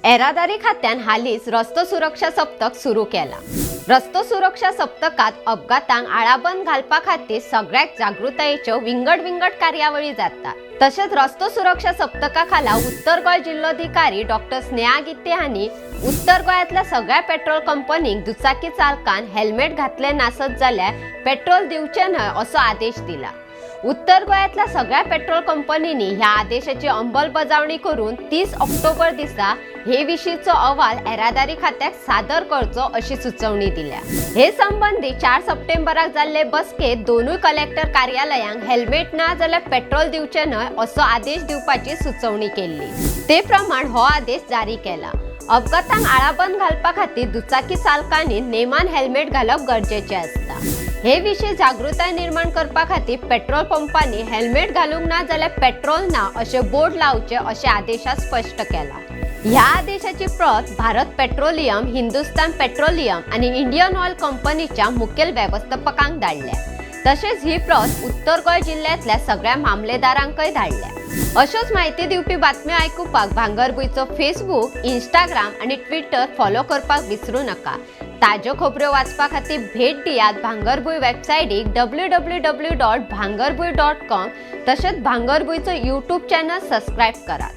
येरादारी खात्यान हालींच रस्तो सुरक्षा सप्तक सुरू केला. रस्तो सुरक्षा सप्तकात अपघातांक आळाबंद घालपा खातीर सगळ्याक जागृतायेच्यो विंगड विंगड कार्यावळी जातात. तशेंच रस्तो सुरक्षा सप्तका खाला उत्तर गोंय जिल्लोधिकारी डॉक्टर स्नेहा गीते हांणी उत्तर गोंयांतल्या सगळ्या पेट्रोल कंपनींक दुचाकी चालकान हेल्मेट घातले नासत जाल्यार पेट्रोल दिवचें न्हय असो आदेश दिला. उत्तर गोंयांतल्या सगळ्या पेट्रोल कंपनींनी ह्या आदेशाची अंमलबजावणी करून 30 ऑक्टोबर दिसा हे विशींचो अहवाल येरादारी खात्याक सादर करचो अशी सुचोवणी दिल्या. हे संबंदी 4 सप्टेंबराक जाल्ले बसकेत दोनूय कलेक्टर कार्यालयांक हेल्मेट ना जाल्यार पेट्रोल दिवचें न्हय असो आदेश दिवपाची सुचोवणी केल्ली. ते प्रमाण हो आदेश जारी केला. अपघातांक आळाबंद घालपा खातीर दुचाकी चालकांनी नेमान हेल्मेट घालप गरजेचें आसता. हे विशीं जागृताय निर्माण करपा खातीर पेट्रोल पंपांनी हेल्मेट घालूंक ना जाल्यार पेट्रोल ना अशे बोर्ड लावचे अशें आदेशात स्पश्ट केला. ह्या आदेशाची प्रत भारत पेट्रोलियम, हिंदुस्तान पेट्रोलियम आनी इंडियन ऑयल कंपनीच्या मुखेल वेवस्थापकांक धाडल्या. तशेंच ही प्रत उत्तर गोंय जिल्ल्यांतल्या सगळ्या मामलेदारांकय धाडल्या. अश्योच म्हायती दिवपी बातम्यो आयकुपाक भांगरभूंयचो फेसबूक, इंस्टाग्राम आनी ट्विटर फॉलो करपाक विसरूं नाका. ताज्यो खबऱ्यो वाचपा खातीर भेट दियात भांगरभूंय वेबसायटीक www.bhangarbhuin.com. तशेंच भांगरभूंयचो यूट्यूब चॅनल सबस्क्रायब करात.